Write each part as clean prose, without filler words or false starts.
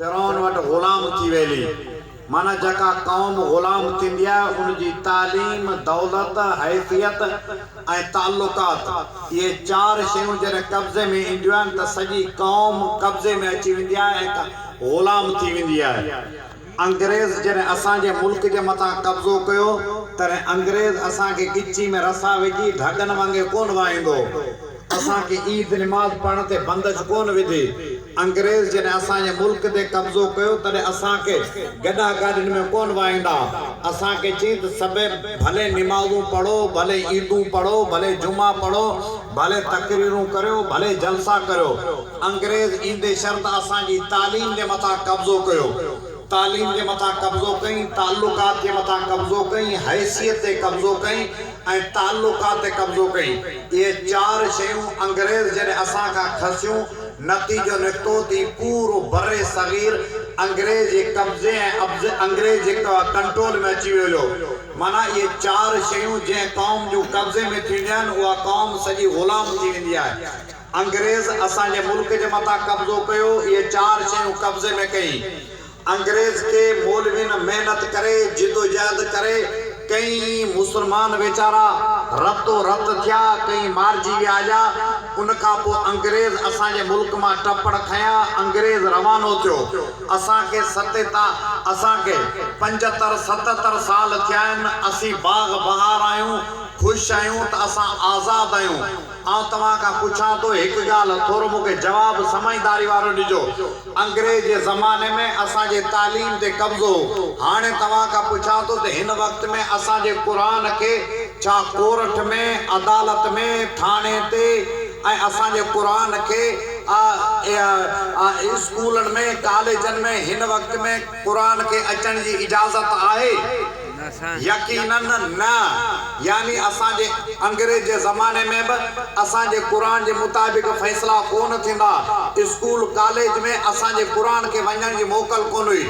فرعون وٽ غلام ٿي ويلي. معنيٰ جيڪا قوم غلام ٿيندي آهي ان جي تعليم، دولت، حيثيت ۽ تعلقات اهي چار شيون جڏهن قبضي ۾ اينديون آهن ته سڄي قوم قبضي ۾ اچي ويندي آهي ۽ غلام ٿي ويندي آهي. انگريز جڏهن اسان جي ملڪ جي مٿان قبضو ڪيو تڏهن انگريز اسان کي ڳچي ۾ رسا وجهي ڍڳن وانگي ڪونه وهائيندو هو. اسان کي عيد نماز پڙهڻ تي بندش ڪونه وڌي. انگريز جڏهن اسان جي ملڪ تي قبضو ڪيو تڏهن اسان کي گڏا گاڏين ۾ ڪونه وهائيندا. اسان کي چيائين ته سڀئي ڀلي نمازون پڙهو، ڀلي عيدون پڙهو، ڀلي جمعا پڙهو، ڀلي تقريرون ڪريو، ڀلي جلسا ڪريو. انگريز ايندي شرط اسان جي تعليم جي مٿان قبضو ڪيو. تعليم جي مٿان قبضو ڪئين، تعلقات جي مٿان قبضو ڪئين، حيثيت تي قبضو ڪئين ۽ تعلقات تي قبضو ڪئين. اهي چار شيون انگريز جڏهن اسان کان کسيون، نتيجو نڪتو ته هي پورو برصغير انگريز جي قبضي ۽ انگريز جي ڪنٽرول ۾ اچي ويو هليو. معنيٰ اهي چار شيون جنهن قوم جون قبضي ۾ ٿينديون آهن، اها قوم سڄي غلام ٿي ويندي آهي. انگريز اسان جي ملڪ جي مٿان قبضو ڪيو، اهي چار شيون قبضي ۾ ڪئين. انگريز کي مولوين محنت ڪري، جدوجهد ڪري، ڪئين مسلمان ويچارا رتو رت ٿيا، ڪئين مارجي ويا هليا. ان کان پوء انگريز اسان جي ملڪ مان ٽپڙ کنيا، انگريز روانو ٿيو. اسان کي ستيتا اسان کي پنجهتر 77 سال ٿيا آهن، اسين باغ بهار آهيون، خوش آهيون ته اسان آزاد آهيون. آئون توهان کان پڇان ٿو هڪ ڳالهه، ٿورو مون کي جواب سمجهداري وارو ڏجو. انگريز جي زماني ۾ اسان جي تعليم تي قبضو هو. هاڻي توهان کان پڇان ٿو ته هن وقت ۾ اسان جي قرآن کي ڇا ڪورٽ ۾، عدالت ۾، ٿاڻي تي ۽ اسان جي قرآن کي اسڪولن ۾، ڪاليجن ۾ هن وقت ۾ قرآن کي اچڻ جي اجازت آهي؟ يقيناً نه، يعني اسان جي انگريز جي زماني ۾ به اسان جي قرآن جي مطابق فيصلا ڪونه ٿيندا، اسڪول ڪاليج ۾ اسان جي قرآن کي وڃڻ جي موڪل ڪونه هئي،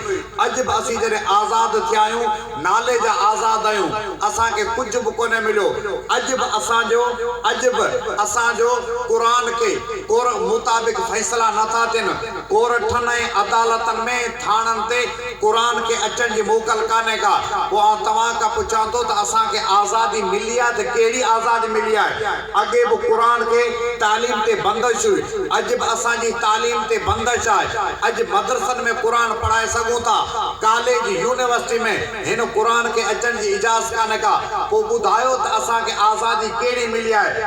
اڄ به اسين جڏهن آزاد ٿيا آهيون، نالي جا آزاد آهيون، اسان کي ڪجهه به ڪونه مليو، اڄ به اسان جو اڄ به اسان جو قرآن کي ڪور مطابق فيصلا نه ٿا ٿين، ڪورٺن ۽ عدالتن ۾ ٿاڻن تي قرآن کي اچڻ جي موڪل ڪانهي ڪا. پوء آئون توهان کان پڇان ٿو ته اسان کي آزادي ملي آهي ته ڪهڙي آزادي ملي آهي؟ اڳي به قرآن کي تعليم تي بندش هئي، اڄ به اسان جي تعليم تي بندش آهي. اڄ مدرسن ۾ قرآن پڙهائي سگهون ٿا، ڪاليج، يونيورسٽي ۾ هن قرآن کي اچڻ جي اجازت ڪانهي ڪا. پوء ٻڌايو ته اسان کي آزادي ڪهڙي ملي آهي؟